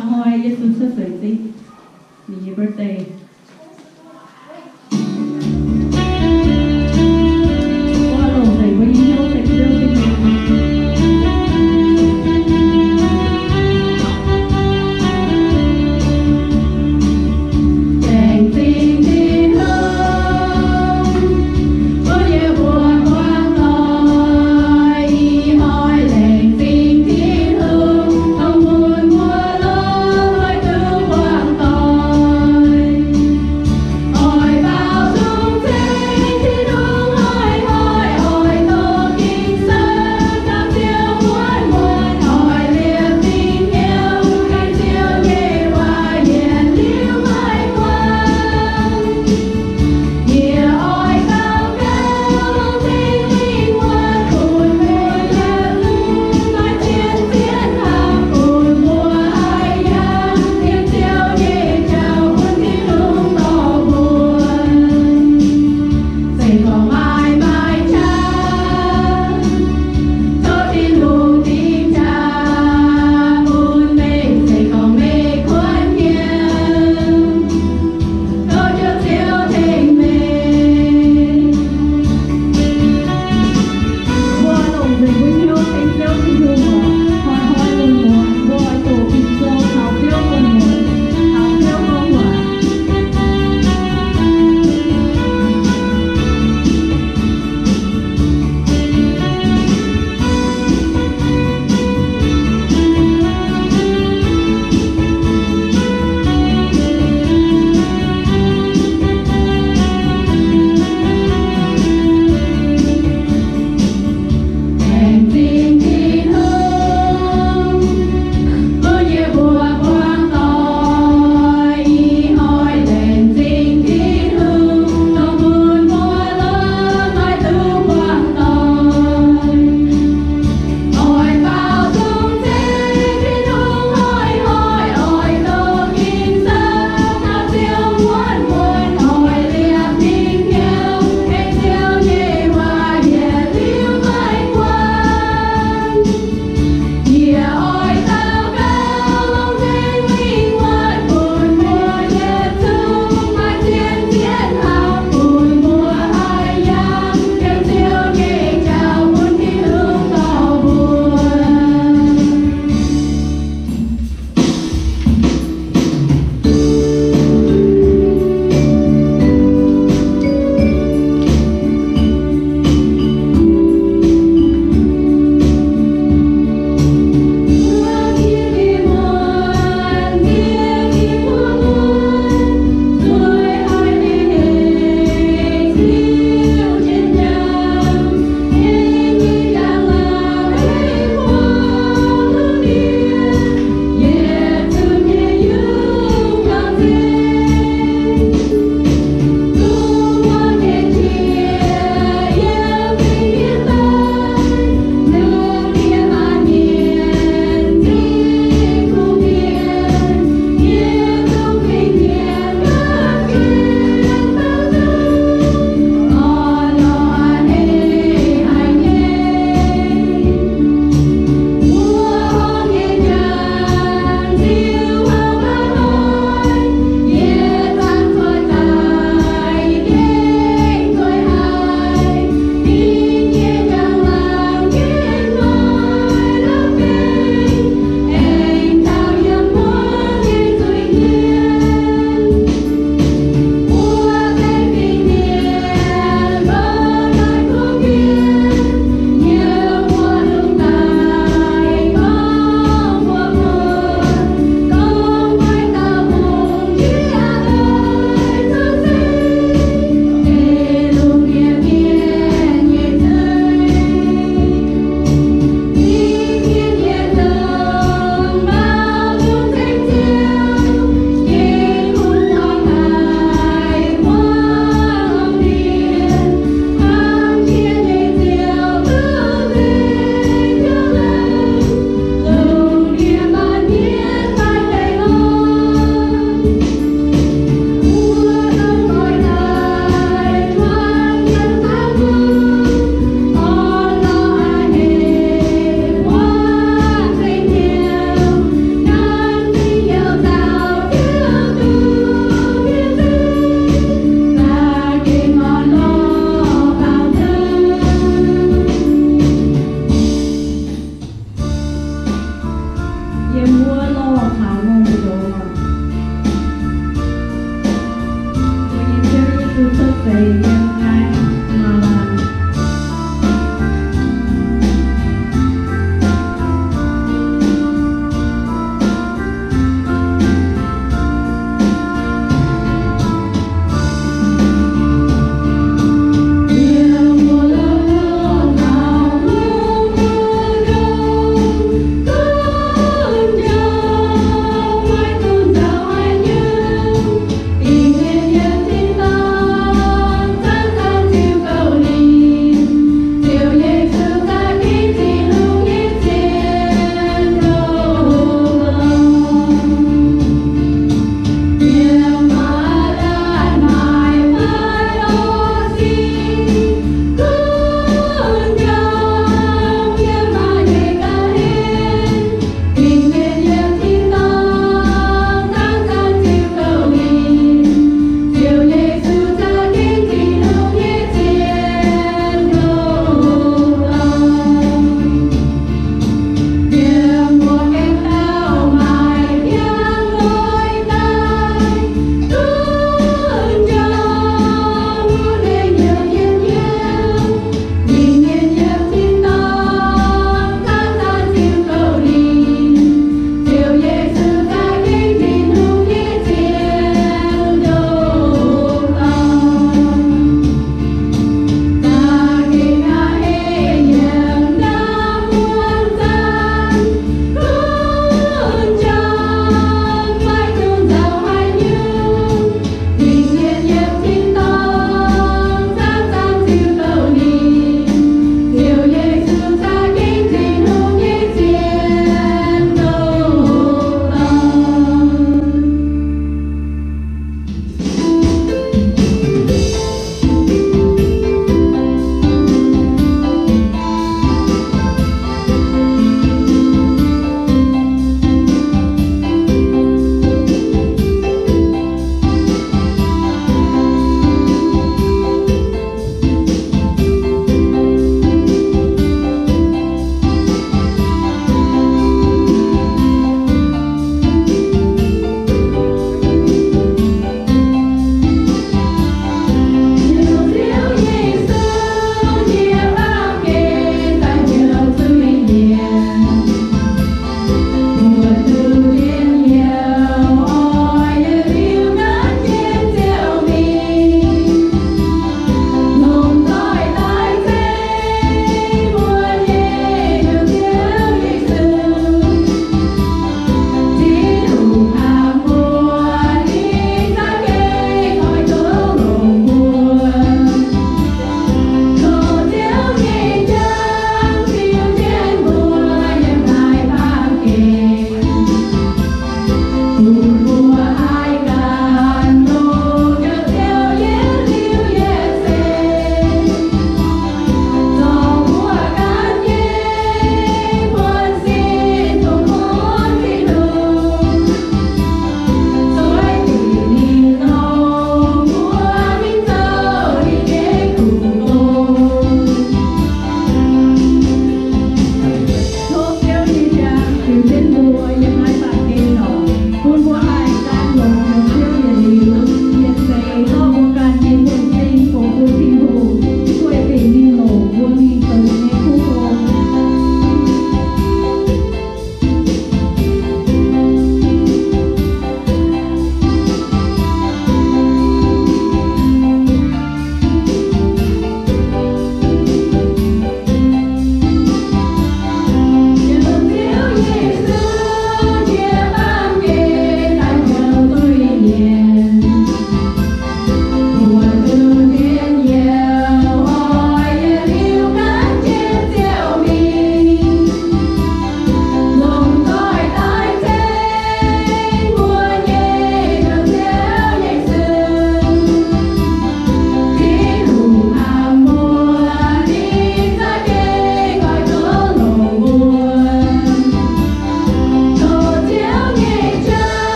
Hnoi Yesu cuotv seix zingh, ninh nyei birthday. Mbuo longc nzengc mbuo nyei hnyouv se Ziouv Tin-Hungh. Laengz zingh Tin-Hungh, mbuo nyei buoz-hmuangv doic, ih hnoi laengz zingh Tin-Hungh, dongh bun mbuo longc haaix diuc hmuangv doic.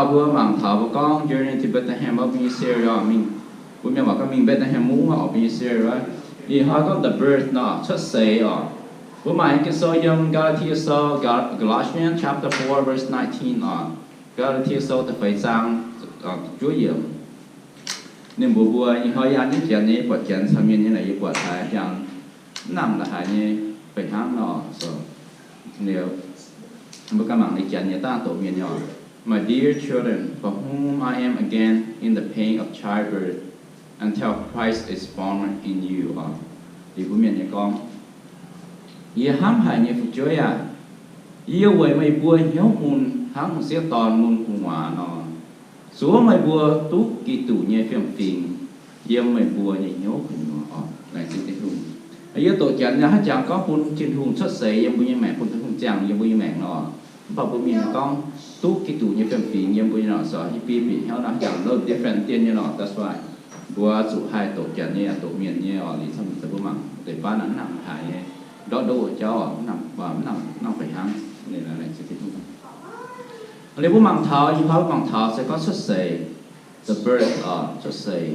Mbuo mangc taux mbuo gorngv Journey to Bethlehem wuov mbuo nyei series oc, mingh, mbuo mienh waac gorngv mingh Bethlehem mungv oc, mbuo nyei series. Ih hnoi gorngv the birth nor, cuotv seix oc. Mbuo mangc Ging-Sou yiem Gaa^laa^tie Sou, Gal-, Galatians chapter four verse nineteen oc. Gaa^laa^tie Sou da'feix zaang, juov yiemc. Ninh mbuox mbuo ih hnoi yiem naaiv janx nyei, buatc janx caux mienh nyei naaic, yie buatc haiz jangx mv nangc la'haiz nyei feix hnangv nor. So, liuz mbuo ganh mangc ninh janx nyei dangh doqc mienh nyei oc. My dear children, for whom I am again in the pain of childbirth, until Christ is formed in you oc. Liuz mbuo mienh nyei gorngv, yie hnamv haic nyei fu'jueiv aac, yie weic meih mbuo hnyouv mun hnangv m'sieqv dorn mun gu'nguaaz nor, zuov meih mbuo duqv Giduc nyei fiem-fingx yiem meih mbuo nyei hnyouv gu'nyuoz oc. Laengz zingh Tin-Hungh. Yie doqc janx nyei haaix jangx gorngv bun Tin-Hungh cuotv seix yiem mbuo nyei maengc, bun Tin-Hungh ziangh yiem mbuo nyei maengc nor, mv baac mbuo mienh gorngv duqv Giduc nyei fiem-fingx yiem mbuo nyei nor, so hiv biei bieqc hnyouv nor haaix jangx lo different dien nyei nor, that's why mbuo zuqc haih doqc janx nyei, doqc mienh nyei oc. Liuz camv deix mbuo mangc deix baav naaic mv nangc haaix nyei, ndortv ndo wuov jauv oc, mv nangc, mv nangc feix hnangv. Liuz mbuo mangc taux, ih hnoi mbuo mangc taux se gorngv cuotv seix, the birth oc, cuotv seix.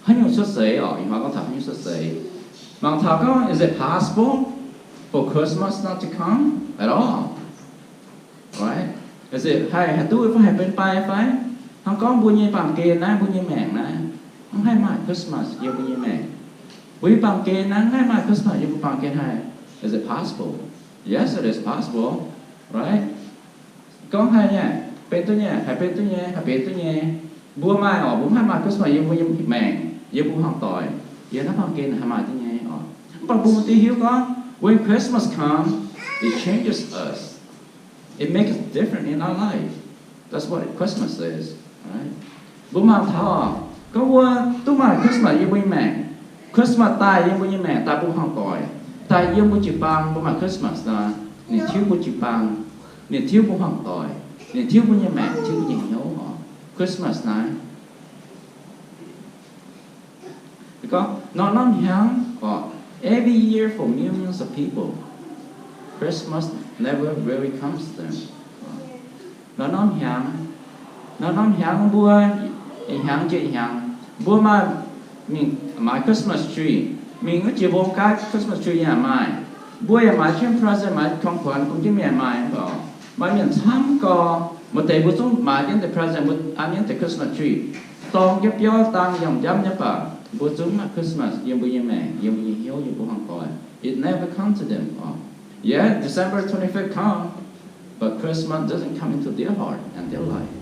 Haaix nyungc cuotv seix oc? Ih hnoi gorngv taux haaix nyungc cuotv seix. Mangc taux gorngv, is it possible for Christmas not to come at all? Right? Is it haih, haih duqv fai haih benx baaix fai? Hnangv gorngv mbuo nyei baamh gen naaiv, mbuo nyei maengc naaiv, mv haih maaih Christmas yiem mbuo nyei maengc. Mbuo nyei baamh gen naaiv mv haih maaih Christmas yiem mbuo baamh gen haic. Is it possible? Yes, it is possible. Right? Gorngv haih nyei, benx duqv nyei, haih benx duqv nyei, haih benx duqv nyei. Mbuo maaih oc, mbuo mv haih maaih Christmas yiem mbuo nyei maengc, yiem mbuo hmuangv-doic, yiem naaiv baamh gen haih maaih duqv nyei oc. Mv baac mbuo maiv hiuv gorngv, when Christmas comes, it changes us. It makes us different in our life. That's what Christmas is, right? Mbuo mangc taux oc, gorngv mbuo duqv maaih Christmas yiem mbuo nyei maengc, Christmas daaih yiem mbuo nyei maengc, daaih mbuo hmuangv-doic, daaih yiem mbuo jiu-baang mbuo maaih Christmas nor, ninh tiuv mbuo jiu-baang, ninh tiuv mbuo hmuangv-doic, ninh tiuv mbuo nyei maengc, tiuv mbuo nyei hnyouv oc. Christmas naaiv Gorngv norm-norm hnyangx oc, every year for millions of people, Christmas never really comes to them. Norm-norm hnyangx, norm-norm hnyangx mbuo, ih hnyangx jiex hnyangx, mbuo maaih mingh maaiz Christmas tree, mingh wuov jiex mbong gaav Christmas tree yaac maaih. Mbuo yaac maaiz jienv present, maaizของขวัญ bun jienv mienh maaih mv baac maaih mienh camv gau, maaih deix mbuo zungv maaiz jienv deix present, mbuo an jienv deix Christmas tree, dorng jienv biauv dang yangh njamv nyei, mv baac mbuo zungv mv maaih Christmas yiem mbuo nyei maengc, yiem mbuo nyei hnyouv, yiem mbuo hmuangv-doic. It never come to them. Yeah, December twenty-fifth come, but Christmas doesn't come into their heart and their life.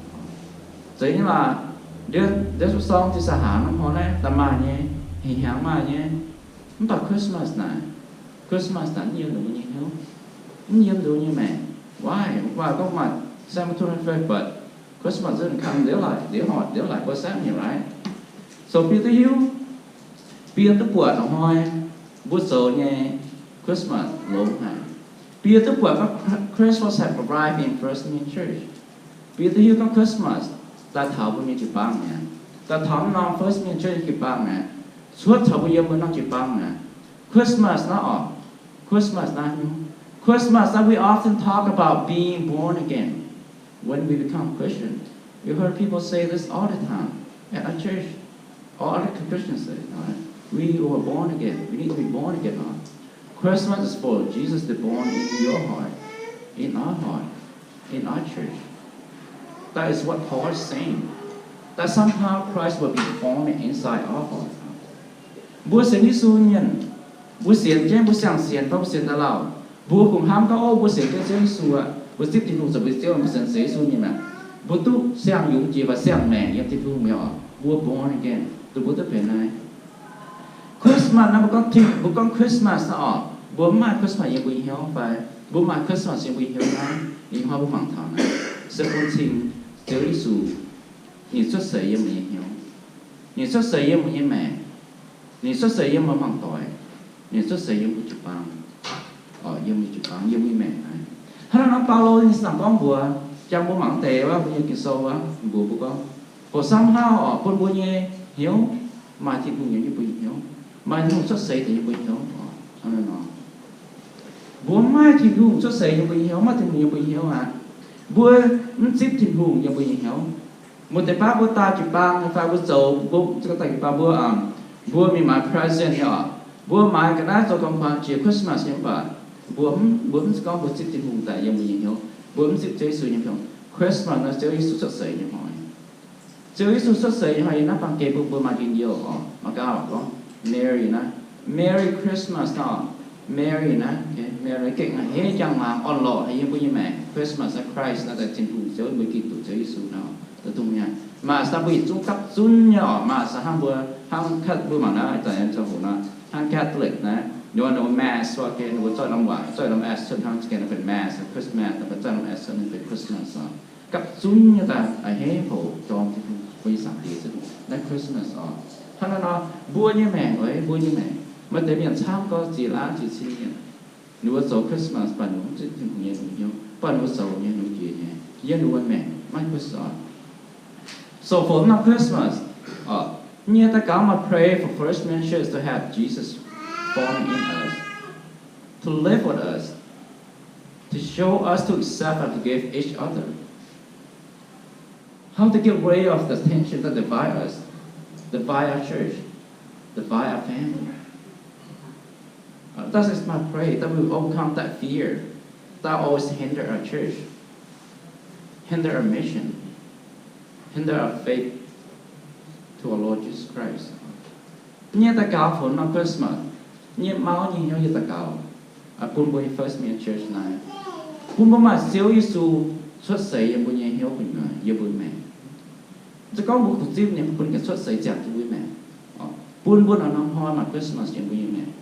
Zeiz nyei laaix, ndiev, ndiev song da'sa'hnaangx norm hnoi naaiv daaih maaih nyei, hingh hnyangx maaih nyei, mv baac Christmas naaic, Christmas naaic mv yiem mbuo nyei hnyouv, mv yiem mbuo nyei maengc. Why? Waac gorngv maaih December twenty-fifth, but Christmas doesn't come in their life, their heart, their life, what's happening, right? So bieqc duqv hiuv, bieqc duqv buatc hnoi mbuo zoux nyei Christmas longx haic. Bieqc duqv buatc gorngv Christmas have arrived in First Union Church. Bieqc duqv hiuv gorngv Christmas daaih taux mbuo nyei jiu-baang mi'aqv, daaih taux norm First Union Church jiu-baang mi'aqv, cuotv taux mbuo yiem mbuo norm jiu-baang mi'aqv. Christmas naaiv oc, Christmas naaiv nyungc, Christmas naaiv, we often talk about being born again. When we become Christian, you heard people say this all the time at our church. All other Christians say, all right, we were born again. We need to be born again. Christmas is for Jesus to born in your heart, in our heart, in our church. That is what Paul is saying. That somehow Christ will be formed inside our heart. Mbuo sienx Yesu mienh, mbuo sienx jienv, mbuo siang-sienx fai mbuo sienx daaih lauh, mbuo kungx hnamv gorngv, ov, mbuo sienx jienv Ziouv Yesu aqv, mbuo zipv Tin-Hungh zoux mbuo nyei Ziouv, mbuo sienx Yesu nyei maengc, mbuo duqv siang-yungz jiex fai siang-maengc yiem Tin-Hungh mi'aqv oc. Mbuo born again, duqv mbuo duqv benx naaiv. Christmas naaiv, mbuo gorngv, mbuo gorngv Christmas naaiv oc, mbuo mv maaih Christmas yiem mbuo nyei hnyouv fai mbuo maaih Christmas yiem mbuo nyei hnyouv naaiv, ih hnoi mbuo mangc taux naaiv se bun cing Ziouv Yesu, ninh cuotv seix yiem mbuo nyei hnyouv, ninh cuotv seix yiem mbuo nyei maengc, ninh cuotv seix yiem mbuo hmuangv-doic, ninh cuotv seix yiem mbuo jiu-baang, yiem mbuo jiu-baang, yiem mbuo nyei maengc naaiv. Hnangv naaiv nor Baulo ninh za'gengh gorngv mbuox, jang mbuo mangc deix wuov mbuo nyei Ging-Sou wuov, mbuox mbuo gorngv, for somehow oc, bun mbuo nyei hnyouv maaih Tin-Hungh yiem mbuo nyei hnyouv, maaih Tin-Hungh cuotv seix deix yiem mbuo nyei hnyouv oc. Hnangv naaiv nor, mbuo mv maaih Tin-Hungh cuotv seix yiem mbuo nyei hnyouv, mv maaih Tin-Hungh yiem mbuo nyei hnyouv aqv, mbuo mv zipv Tin-Hungh yiem mbuo nyei hnyouv, Mbuo deix baav mbuo daaih jiu-baang fai mbuo zoux, mbuo daaih jiu-baang mbuo, mbuo mingh maaiz present nyei oc. Mbuo maaiz ga'naaiv zoux gong-kuangx jiex Christmas nyei mv baac mbuo, mbuo mv zeiz gorngv mbuo zipv Tin-Hungh daaih yiem mbuo nyei hnyouv, mbuo mv zipv Ziouv Yesu nyei hnyouv. Christmas naaiv Ziouv Yesu cuotv seix nyei hnoi. Ziouv Yesu cuotv seix nyei hnoi, yie naaiv baamh gen mbuo, mbuo maaih njien-youh oc. Mangc gaax gorngv Merry naaiv, Merry Christmas naaiv, Merry naaiv, Merry gengh a'hneiv njang-laangc orn-lorqc haic yiem mbuo nyei maengc. Christmas naaiv, Christ naaiv daaih Tin-Hungh Ziouv, mbuo Giduc Ziouv Yesu naaiv daaih dongh mi'aqv. Maaih deix mbuo yietc zungv gapv zunv nyei oc. Maaih deix hnangv mbuo, hnangv mbuo mangc naaiv zanc nyei ziangh hoc naaiv, hnangv Catholic naaiv, ninh mbuo, ninh mbuo Mass wuov gengh, ninh mbuo zorqv norm waac, zorqv norm S cuotv hnangv, gengh naaiv benx Mass, Christmas, ninh mbuo zorqv norm S cuotv ninh benx Christmas oc. Gapv zunv nyei daaih a'hneiv hoc jorm Tin-Hungh, mbuo nyei Zaangc Diex Tin-Hungh. Naaiv Christmas oc. Hnangv naaiv nor, mbuo nyei maengc oc, mbuo nyei maengc, maaih deix mienh camv gorx ziex laanh ziex cin mienh, ninh mbuo zoux Christmas, mv baac ninh mbuo mv zipv Tin-Hungh nyei lungh hnyouv, mv baac ninh mbuo zoux nyei, ninh mbuo jiex nyei. Yiem ninh mbuo maengc maiv Christmas oc. So for norm Christmas, uh, nyei daux gaux, must pray for First Methodist Church to have Jesus born in us, to live with us, to show us to accept and forgive each other. How to get rid of the tension that divide us, divide our church, divide our family. Uh, that is my prayer, that we overcome that fear that always hinder our church, hinder our mission, hinder our faith to our Lord Jesus Christ. Nyei daux gaux for norm Christmas, nyei mau nyei hnyouv nyei daux gaux, bun mbuo nyei First Methodist Church naaiv, bun mbuo maaih Ziouv Yesu cuotv seix yiem mbuo nyei hnyouv gu'nyuoz, yiem mbuo maengc. Mv zeiz gorngv mbuo kuh zipv ninh, bun ninh cuotv seix ziangh jienv mbuo maengc. Bun mbuo norm-norm hnoi maaih Christmas yiem mbuo nyei maengc.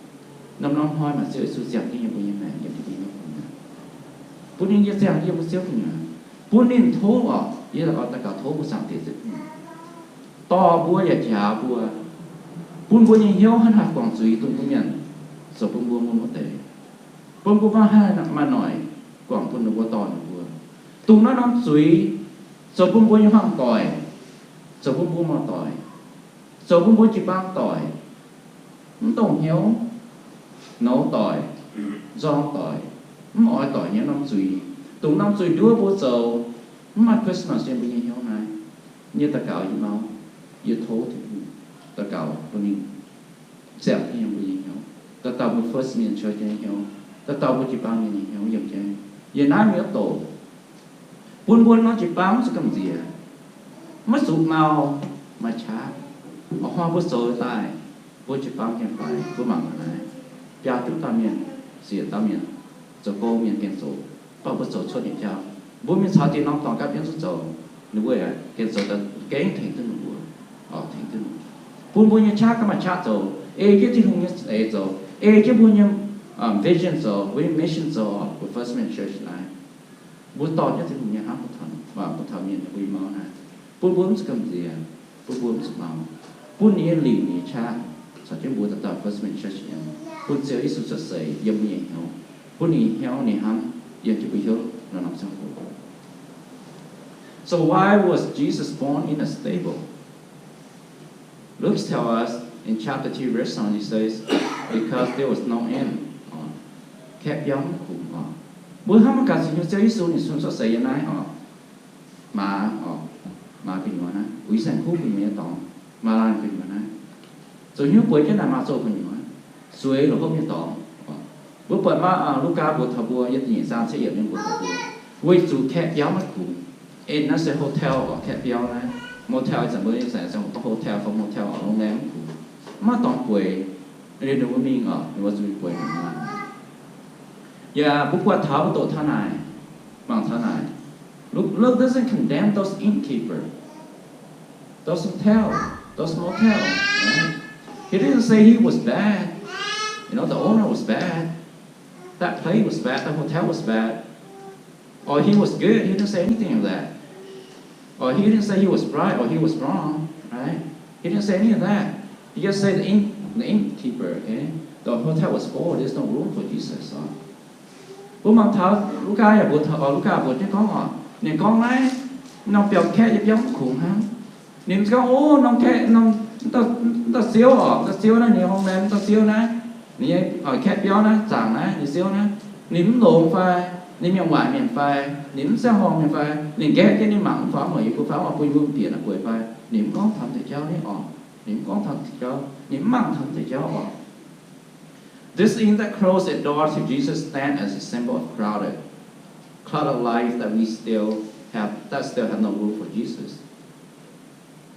Norm-norm hnoi maaih Ziouv Yesu ziangh jienv yiem mbuo nyei maengc, yiem mbuo nyei gu'nyuoz. Bun ninh yiem ziangh yiem mbuo Ziouv gu'nyuoz. Bun ninh tov oc, yie daux gaux tov mbuo Zaangc Diex Ziouv gu'nyuoz dorh mbuo yaac njaaux mbuo, bun mbuo nyei hnyouv hnangv haaix guangc zuiz dongh mbuo mienh zoux bun mbuo wuov deix. Bun mbuo maiv haih maaih noic guangc bun ninh mbuo dorh ninh mbuo. Dongh naaiv norm zuiz zoux bun mbuo nyei hmuangv doic, zoux bun mbuo muoz-doic, zoux bun mbuo jiu-baang doic, mv dongh hnyouv, nouz doic, nzorng doic, mv oix doic nyei norm zuiz. Dongh norm zuiz nduov mbuo zoux, mv maaih Christmas yiem mbuo nyei hnyouv naaiv. Yie daux gaux yie mau, yie tov Tin-Hungh daux gaux bun ninh ziangh jienv yiem mbuo nyei hnyouv, daux gaux mbuo First Methodist Church nyei hnyouv, daux gaux mbuo jiu-baang mienh nyei hnyouv yiem jienv. Yiem naaiv mienh doqc, bun mbuo norm jiu-baang mv zuqc gamh nziex, maiv zuqc mau, maaih qaqv. A'hnoi mbuo zoux daaih, mbuo jiu-baang gengh faix. Mbuo mangc gaax naaiv, biaa juqv dauh mienh, siec dauh mienh, zoux gong mienh gengh zoux, mv baac mbuo zoux cuotv nyei jauv. Mbuo mingh caux diex norm dorngx gapv jienv zuqc zoux, ninh mbuo yaac gengh zoux daaih gengh tengx duqv ninh mbuo, tengx duqv ninh. Bun mbuo nyei qaqv ganh maaih qaqv zoux, ei jienv Tin-Hungh nyei za'eix zoux, ei jienv mbuo nyei vision zoux, mbuo nyei mission zoux, mbuo First Methodist Church naaiv, mbuo dorh jienv Tin-Hungh nyei hnamv mbuo taux, mbuo taux mienh nyei mbuo nyei mau naaiv, bun mbuo mv zuqc gamh nziex, bun mbuo mv zuqc mau, bun ninh nyei lingc, ninh nyei qaqv caux jienv mbuo daaih dauh First Methodist Church yiem, bun Ziouv Yesu cuotv seix yiem mbuo nyei hnyouv, bun ninh nyei hnyouv, ninh hnamv yiem jienv mbuo hnyouv norm-norm ziangh hoc. So why was Jesus born in a stable? Luke tells us in chapter three, verse seven, he says, because there was no inn. Kaeqv biauv maiv kungx oc. Mbuo hnamv maiv gaax, zuqc hnyouv Ziouv Yesu ninh sun cuotv seix yiem naaiv oc. Maaz oc, maaz gu'nyuoz naaiv, uix saeng-kuv gu'nyuoz nyei dorngx, maaz laanh gu'nyuoz naaiv. Zoux hnyouv bueix jienv naaic maaz zoh gu'nyuoz, zueiz la'hopv nyei dorngx. Mbuo buatc maah, Lugaa mbuox taux mbuo, yiem da'nyeic zaang cietv yiemc mbuox taux mbuo, weic zuqc kaeqv biauv maiv kungx. Inn naaiv se hotel oc, kaeqv biauv naaiv, motel, ih zanc mbuo ih zanc gorngv hotel fai motel oc, ໂຮງແຮມ maiv kungx, maiv maaih dorngx bueix. Liuz ninh mbuo mingh oc, ninh mbuo zuqc bueix haaix nyungc. Yaac mbuo buatc taux mbuo doqc taux naaic, mangc taux naaic, Luke, Luke doesn't condemn those innkeeper, those hotel, those motel, right? He didn't say he was bad. You know, the owner was bad. That place was bad. That hotel was bad. Or he was good. He didn't say anything like that. Or he didn't say he was right or he was wrong, right? He didn't say any of that. He just said the inn, the innkeeper, okay? The hotel was full. There's no room for Jesus. Mbuo mangc taux Lugaa yaac mbuox taux, Lugaa mbuox jienv gorngv oc, ninh gorngv naaiv norm biauv-kaeqv nyei biauv mv kungx hnangv. Ninh mv zeiz gorngv, o, norm kaeqv, norm, dauh, dauh ziouv oc, dauh ziouv naaiv ninh ໂຮງແຮມ, dauh ziouv naaiv, ninh nyei kaeqv biauv naaiv, zaangc naaiv, ninh ziouv naaiv, ninh mv longx fai? Ninh mienh waaic mienh fai, ninh mv ziangh horngh mienh fai, ninh nqaeqv jienv ninh mangc mv faaux, mv mueic yie mbuo faaux, mv bun yie mbuo mv bieqc naaiv bueix fai, ninh mv gorngv taux deix jauv nyei orqc. Ninh mv gorngv taux deix jauv, ninh mv mangc taux deix jauv orqc. This inn that closed its door to Jesus stand as a symbol of crowded, crowded life that we still have, that still have no room for Jesus.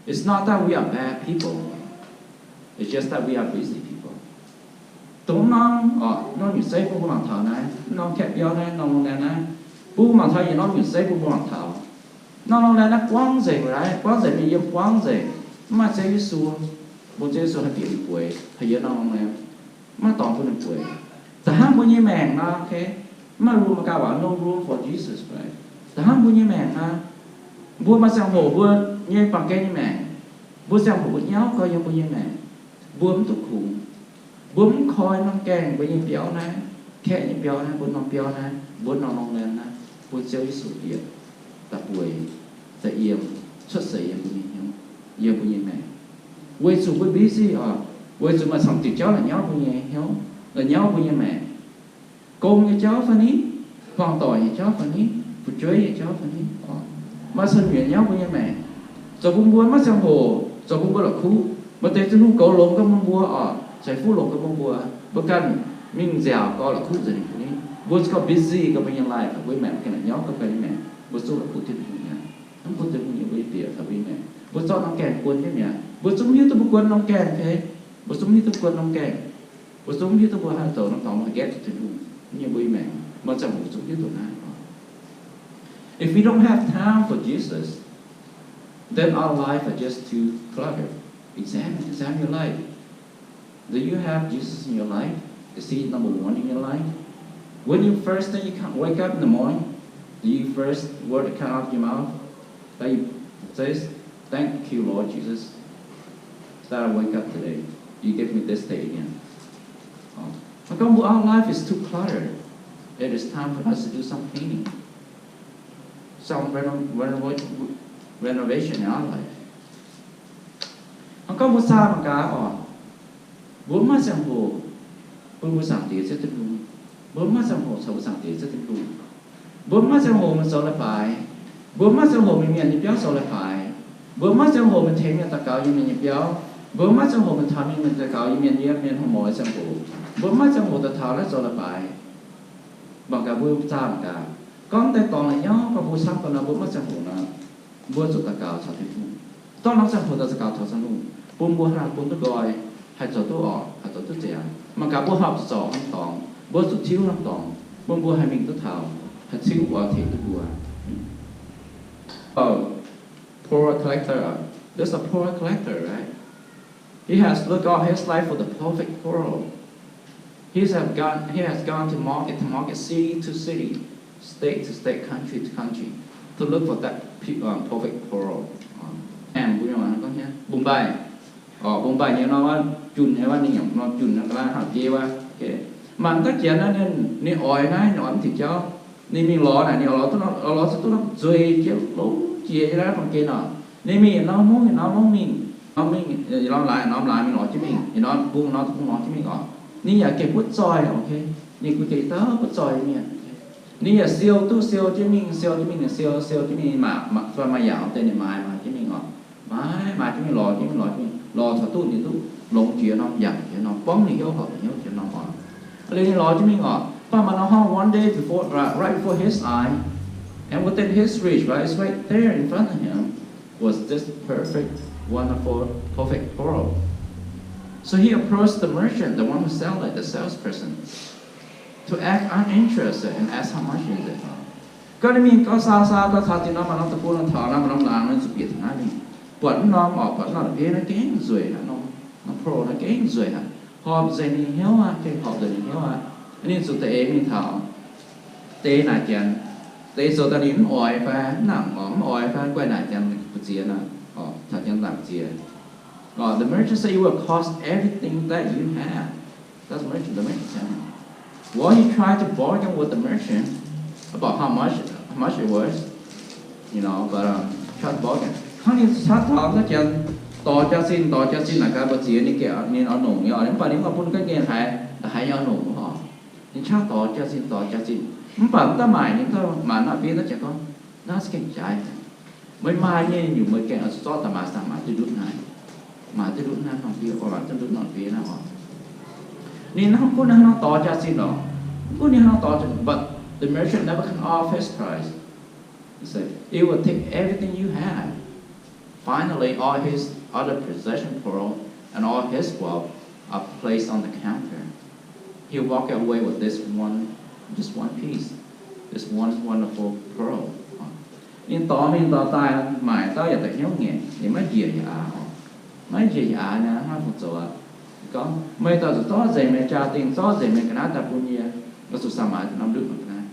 It's not that we are bad people. It's just that we are busy people. Dongh norm, orqc, norm nyutc seix bun mbuo mangc taux naaiv, norm kaeqv biauv naaiv, norm โรงแรม naaiv, bun mbuo mangc taux yietc norm nyutc seix bun mbuo mangc taux. Norm โรงแรม naaiv buangv nzengc, right? Buangv nzengc, mingh yiem buangv nzengc. Mv maaih Ziouv Yesu, bun Ziouv Yesu haih bieqc mingh bueix, haih yiem norm โรงแรม. Mv maaih dorngx bun ninh bueix. Da'hnangv mbuo nyei maengc nor, okay? Mv maaih room, Meigaa waac no room for Jesus, right? Da'hnangv mbuo nyei maengc nor, mbuo maaih ziangh hoc mbuo nyei baamh gen nyei maengc, mbuo ziangh hoc mbuo nyauv gau yiem mbuo nyei maengc, mbuo mv duqv kungx. Mbuo mv koi norm gaengh mbuo nyei biauv naaiv, kaeqv nyei biauv naaiv, mbuo norm biauv naaiv, mbuo norm โรงแรม naaiv, bun Ziouv Yesu bieqc daaih bueix, daaih yiem, cuotv seix yiem mbuo nyei hnyouv, yiem mbuo nyei maengc. Weic zuqc mbuo busy orqc, weic zuqc maaih camv diuc jauv la'nyauv mbuo nyei hnyouv, la'nyauv mbuo nyei maengc. Gong nyei jauv fai ni, buangh doic nyei jauv fai ni, fu'jueiv nyei jauv fai ni, maaih camv nyuoqc nyauv mbuo nyei maengc. Zoux bun mbuo maiv ziangh hoc, zoux bun mbuo la'kuqv. Maaih deix Tin-Hungh goux longx gau bun mbuo orqc, ceix fuqv longx gau bun mbuo, mbuo ganh mingh nziaauc gau la'kuqv nzengc ninh. Mbuo za'gengh busy gau mbuo nyei life, mbuo nyei maengc gengh la'nyauv gau mbuo nyei maengc, mbuo zungv la'kuqv Tin-Hungh mi'aqv. Mv bun Tin-Hungh nyei mbuo bieqc taux mbuo nyei maengc. Mbuo zorqv norm gaengh guon jienv mi'aqv. Mbuo zungv hiuv duqv mbuo guon norm gaengh, okay? Mbuo zungv hiuv duqv guon norm gaengh. Mbuo zungv hiuv duqv mbuo haih zoux norm dorngx haih gaeqv zuqc Tin-Hungh nyei mbuo nyei maengc. Maaih ziangh hoc mbuo zungv hiuv duqv naaiv. If we don't have time for Jesus, then our life are just too cluttered. Examine, examine your life. Do you have Jesus in your life? Is he number one in your life? When you first thing you come, wake up in the morning, do you first word that come out of your mouth that you says, "Thank you, Lord Jesus, that I wake up today. You gave me this day again." How come our life is too cluttered? It is time for us to do some cleaning, some reno- reno- renovation in our life. Hnangv gorngv mbuo zaah mangc gaax oc, mbuo mv maaih ziangh hoc bun mbuo Zaangc Diex Ziouv Tin-Hungh. Mbuo mv maaih ziangh hoc caux mbuo Zaangc Diex Ziouv Tin-Hungh. Mbuo mv maaih ziangh hoc mingh zoux leiz-baaix. Mbuo mv maaih ziangh hoc mingh mienh nyei biauv zoux leiz-baaix. Mbuo mv maaih ziangh hoc mingh tengx mienh daux gaux yiem mienh nyei biauv. Mbuo mv maaih ziangh hoc mingh taux mienh daux gaux yiem mienh yiem mienh hnoi-muoz ziangh hoc. Mbuo mv maaih ziangh hoc daaih taux naaiv zoux leiz-baaix. Mangc gaax mbuo zaah mangc gaax, gorngv deix dorngx la'nyauv gorngv mbuo camv gau nor, mbuo mv maaih ziangh hoc nor, mbuo zuqc daux gaux caux Tin-Hungh. Dorh norm ziangh hoc daaih daux gaux caux Tin-Hungh, bun mbuo haih bun duqv nqoi, haih zoux duqv orqc, haih zoux duqv ziangx. Mangc gaax mbuo horpc zuqc zorc norm dorngx, mbuo zuqc tiuv norm dorngx, bun mbuo haih mingh duqv taux, haih tiuv oix tengx duqv mbuo. Oh, poor collector. There's a poor collector, right? He has looked all his life for the perfect pearl. He has gone, he has gone to market to market, city to city, state to state, country to country, to look for that pe- um, perfect pearl. Um, Mumbai. Orqc, Mumbai nyei nor, junh nyei wuov, ninh yaac nor junh nyei ga'naaiv hnangv jiex wuov. Mangc gaax janx naaiv, ninh oix naaiv, ninh oix mv diuc jauv. Ninh mingh lorz naaic, ninh oix lorz duqv, oix lorz duqv norm nzueic jiex longx jiex nyei naaiv norm gen oc. Ninh mingh yietc norm mungv yietc norm mungv mingh, norm mingh yietc norm laaix norm laaix mingh lorz jienv mingh, yietc norm bung norm bung lorz jienv mingh oc. Ninh yaac gengh butv zoih, okay. Ninh gengh dauh butv zoih nyei mienh. Ninh yaac siou duqv siou jienv mingh, siou jienv mingh, ninh siou siou jienv mingh, ninh maaih, maaih, fai maaih yaauc deix ninh maaiz maaiz jienv mingh oc. Maaiz maaiz jienv mingh, lorz jienv mingh, lorz jienv mingh, lorz taux duqv ninh duqv longx jiex norm, yangh jiex norm, buangv ninh hnyouv horpc ninh hnyouv jiex norm oc. Liuz ninh lorz jienv mingh oc, baac maaih norm haaix norm one day before, uh, right before his eye, and within his reach, right, it's right there in front of him, was this perfect, wonderful, perfect pearl. So he approached the merchant, the one who sell it, the salesperson, to act uninterested and ask how much is it. Gorngv ninh mingh gorngv saa saa gorngv caux zinh norm maaih norm deic-bung taux, norm maaih norm laangz, ninh zuqc bieqc taux naaiv mingh, buatc mv norm oc, buatc mv norm la'bieiv naaiv gengh nzueic haic nor, norm pearl naaiv gengh nzueic haic, horpc nzengc ninh hnyouv aqv, gengh horpc nzengc ninh hnyouv aqv. Ninh zuqc da'eix mingh taux, deix naaic janx, deix zoux daaih ninh mv oix fai mv nangc oc, mv oix fai guaih naaic janx mbu'ziex nor, caux janx naaic ziex. The merchant said, "It will cost everything that you have." That's merchant, the merchant tell him. Well, he tried to bargain with the merchant about how much, how much it was, you know, but, um, tried to bargain. Hnangv ninh qaqv taux naaiv janx dorh jaax-zinh, dorh jaax-zinh naaic gaax mbu'ziex ninh gengh, ninh oix longc nyei oc, mv baac ninh mv bun ganh gengh haiz, haiz nyei oix longc oc. Ninh qaqv dorh jaax-zinh, dorh jaax-zinh. Mv baac mv daaih maaic nyei, mv daaih maaic norm bieiv naaiv, jiex gorngv naaiv se gengh jaaix. Meih maaih nyei nyungc meih gengh oix zuqc zorqv daaih maaiz dangh maaiz duqv ndutv naaiv. Maaiz duqv ndutv naaiv norm bieiv, oix maaiz duqv ndutv norm bieiv naaiv oc. Ninh hnangv gunv hnangv nor dorh jaax-zinh oc. Gunv ninh hnangv nor dorh, but the merchant never come off his price. He said, "It will take everything you have." Finally, all his other possession, pearl, and all his wealth are placed on the counter. He walked away with this one, just one piece, this one wonderful pearl. Ninh dorh mingh dorh daaih maaic dauh yaac da'hnyouv ngaengc, ninh maiv njiec yaac aav oc. Maiv njiec yaac aav nyei, hnangv naaiv fungc zoux aqv. Gorngv, meih daaih zuqc zorqv nzengc meih jaa-dingh, zorqv nzengc meih ga'naaiv daaih bun yie, oix zuqc saah maaiz norm ndutv norm ga'naaiv.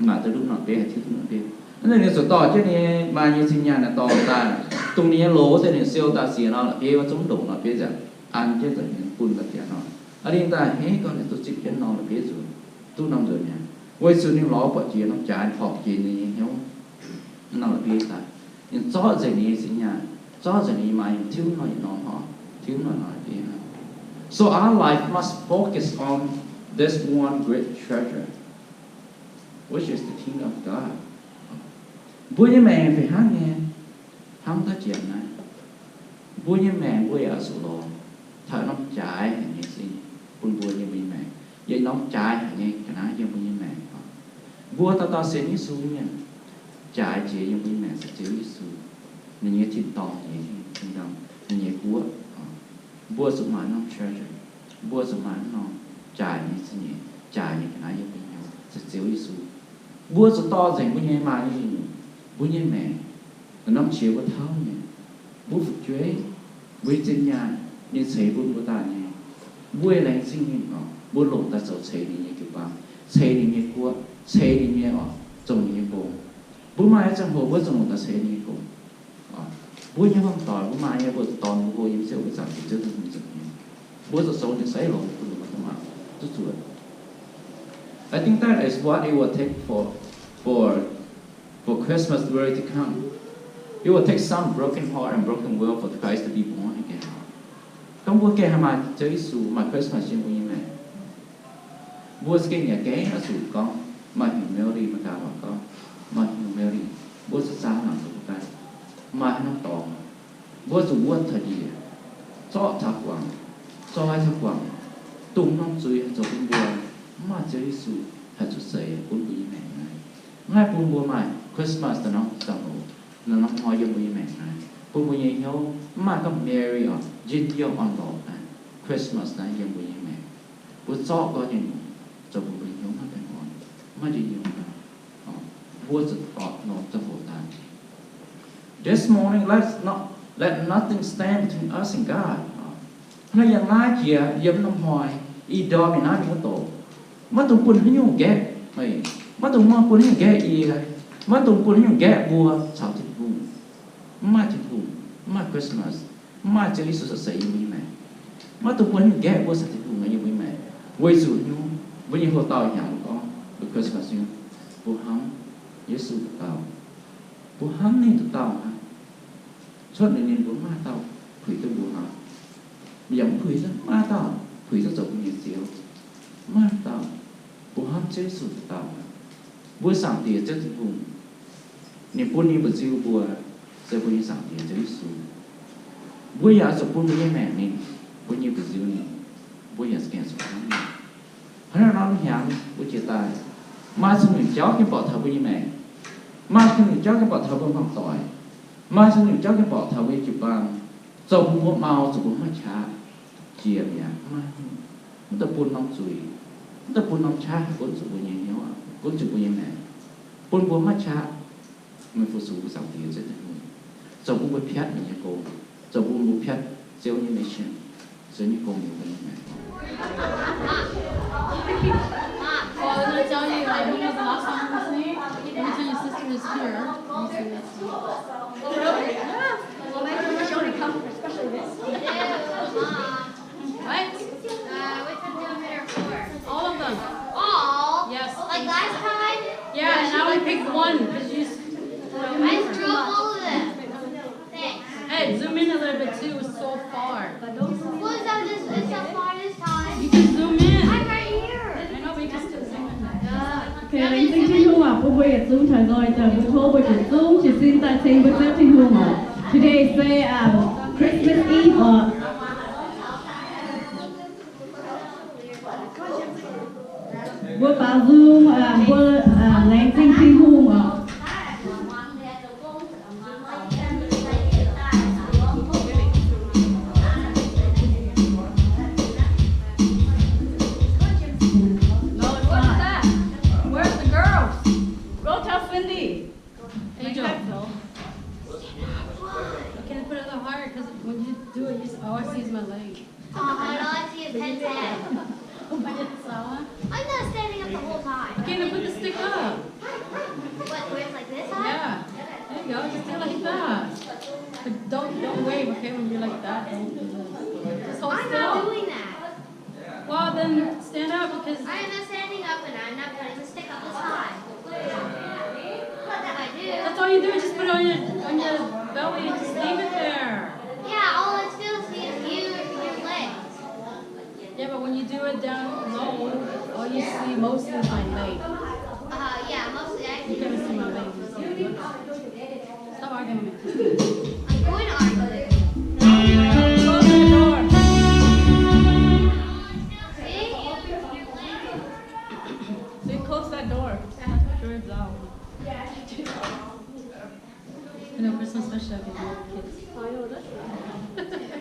Maaiz duqv ndutv norm bieiv, haih tiuv duqv norm bieiv. Naaiv ninh zuqc dorh jienv ninh maaih nyei cing-nyaanh naaic dorh daaih, dongh ninh nyei loz deix ninh siou daaih ziex norm la'bieiv wuov, zungv ndongc norm bieiv nzengc, an jienv nzengc ninh bun daaih diec norm. Aa, ninh daaih hneiv gorngv ninh duqv zipv jienv norm la'bieiv nzuqc, duqv norm nzueic mi'aqv. Weic zuqc ninh lorz buatc jiex norm jaaix horpc jiex ninh nyei hnyouv. Norm la'bieiv daaih, ninh zorqv nzengc ninh nyei cing-nyaanh, zorqv nzengc ninh nyei maaih nyei, tiuv norm yietc norm oc, tiuv norm la'bieiv. So our life must focus on this one great treasure, which is the kingdom of God. Mbuo nyei maengc fih hnangv nyei, hnangv daaih jiex naaiv. Mbuo nyei maengc mbuo yaac zuqc lorz taux norm jaaix haic nyei zingh bun mbuo yiem mbuo nyei maengc, yiem norm jaaix haic nyei ga'naaiv yiem mbuo nyei maengc. Mbuo dauh dauh sienx Yesu mienh, jaaix jiex yiem mbuo nyei maengc se Ziouv Yesu, ninh nyei tin-dorngh, ninh nyei tin-dorngh, ninh nyei guoqv. Mbuo zuqc maaih norm treasure, mbuo zuqc maaih norm jaaix nyei zingh nyeic, jaaix nyei ga'naaiv yiem mbuo nyei hnyouv se Ziouv Yesu. Mbuo zuqc dorh nzengc mbuo nyei maaih nyei, mbuo nyei maengc, norm qiex mbuo tauv nyei, mbuo fu'jueiv, mbuo nyei zinh nyaanh, ninh ceix bun mbuo daaih nyei, mbuo laengz zingh ninh oc, mbuo longc daaih zoux ceix ninh nyei jiu-baang, ceix ninh nyei guoqv, ceix ninh nyei oc, zoux ninh nyei gong. Mbuo maaih ziangh hoc mbuo zuqc longc daaih ceix ninh nyei gong. Mbuo nyei hmuangv doic, mbuo maaih nyei, mbuo dorh mbuo hlo yiem Ziouv, mbuo zaangc Ziouv Tin-Hungh nzengc nyei. Mbuo zuqc zoux ninh seix longx bun mbuo maiv duqv mangc, duqv zuotc. I think that is what it will take for, for, for Christmas really to come. It will take some broken heart and broken will for Christ to be born again. Gorngv mbuo gengh haih maaih Ziouv Yesu, maaih Christmas yiem mbuo nyei maengc. Mbuo za'gengh yaac gengh oix zuqc gorngv maaih humility, mangc gaax waac gorngv maaih humility. Mbuo zuqc zaah mangc taux mbuo ganh maaih haaix norm dorngx, mbuo zuqc wuotv taux njiec, zorqv taux guangc, zoi taux guangc, dongh norm zuiz haih zoux bun mbuo mv maaih Ziouv Yesu haih zuqc seix bun mbuo nyei maengc naaiv. Mv haih bun mbuo maaih Christmas da'norm ziangh hoc, da'norm hnoi yiem mbuo nyei maengc naaiv, bun mbuo nyei hnyouv mv maaih gorngv merry oc, njien-youh orn-lorqc naaiv, Christmas naaiv yiem mbuo nyei maengc. Mbuo zorqv gorngv nyei nyungc zoux bun mbuo nyei hnyouv maiv baengh orn, maiv njien-youh. Mbuo zuqc orn-lorqc ziangh hoc daaih. This morning, let not, let nothing stand between us and God. Hnangv yiem naaiv jiex, yiem norm hnoi, ih ndorm yiem naaiv mingh wuov doqc, maiv dungx bun haaix nyungc nqaeqv meih, maiv dungx bun haaix nyungc nqaeqv yie, maiv dungx bun haaix nyungc nqaeqv mbuo caux Tin-Hungh. Mv maaih Tin-Hungh, mv maaih Christmas, mv maaih Ziouv Yesu seix yiem mbuo nyei maengc. Maiv dungx bun haaix nyungc nqaeqv mbuo caux Tin-Hungh yiem mbuo nyei maengc. Weic zuqc nyungc, mbuo nyei hoc-dauh hnyangx gorngv, Christmas nyungc, mbuo hnamv Yesu dauh dauh. Mbuo hnamv ninh dauh dauh hnangv. Cuotv liuz ninh, mbuo mv maaih dauh puix duqv mbuo hnangv. Yaac mv puix, mv maaih dauh puix duqv zoux mbuo nyei Ziouv. Mv maaih dauh. Mbuo hnamv Ziouv Yesu dauh dauh hnangv. Mbuo Zaangc Diex Ziouv Tin-Hungh, ninh bun ninh mbu'nziu mbuo, se mbuo nyei Zaangc Diex Ziouv Yesu. Mbuo yaac zuqc bun mbuo nyei maengc ninh, mbuo nyei mbu'nziu ninh. Mbuo yaac za'gengh zuqc hnamv ninh. Hnangv naaiv norm hnyangx mbuo jiex daaih, maaih cun-nzengc jauv jienv mborqc taux mbuo nyei maengc, maaih cun-nzengc jauv jienv mborqc taux mbuo hmuangv doic, maaih cun-nzengc jauv jienv mborqc taux mbuo nyei jiu-baang, zoux bun mbuo mau, zoux bun mbuo maiv qaqv jiex mi'aqv. Maiv, mv dungx bun norm zuiz, mv dungx bun norm qaqv gunv zuqc mbuo nyei hnyouv, gunv zuqc mbuo nyei maengc, bun mbuo maiv qaqv. Meih fu-sux mbuo Zaangc Diex Ziouv Tin-Hungh, zoux bun mbuo piatv ninh nyei gong, zoux bun mbuo piatv Ziouv nyei mission, Ziouv nyei gong yiem mbuo nyei maengc. Well, I'm gonna tell you, uh, when was the last time you were listening? Let me tell you, sister is here. Let me see, let's see. Well, my sister only comes for special events. What? Uh, what time did you have it for? All of them. All? Yes. Like last time? Yeah, and I only picked one, 'cause you s-, I drove all of them. Thanks. Hey, zoom in a little bit too, it's so far. What is that, this, it's so far this time? You can zoom in. I'm right here. I know, but you can still zoom in. Yeah. Okay, Mbuo yietc zungv taux nzoih daaih, mbuo tov mbuo yietc zungv jiez sin daaih ceng mbuo Ziouv Tin-Hungh oc. Today is say, um, Christmas Eve oc. Mbuo baaux nzung, uh, mbuo, uh, laengz zingh Tin-Hungh oc. No, it's not. Where's the girls? Go tell Cindy. Angel. Can you put it a little higher? 'Cause when you do it, you s-, all I see is my leg. Aw, all I see is Ken's head. Why you saw? I'm not standing up the whole time. Okay, then put the stick up. What, where it's like this high? Yeah. There you go. Just do it like that. But don't, don't wave, okay? When you're like that, don't do this. Just hold still. I'm not doing that. Well, then stand up because I am not standing up and I'm not putting the stick up this high. If I do. That's all you do, just put it on your, on your belly and just leave it there. Yeah, all I still see is you, your legs. Yeah, but when you do it down low, all you see mostly is my leg. Uh, yeah, mostly I see. You can't see my leg. Stop arguing with me. I'm going to argue with you. Close that door. See? See, close that door. Door's loud. You know, Christmas special, I can do it with kids.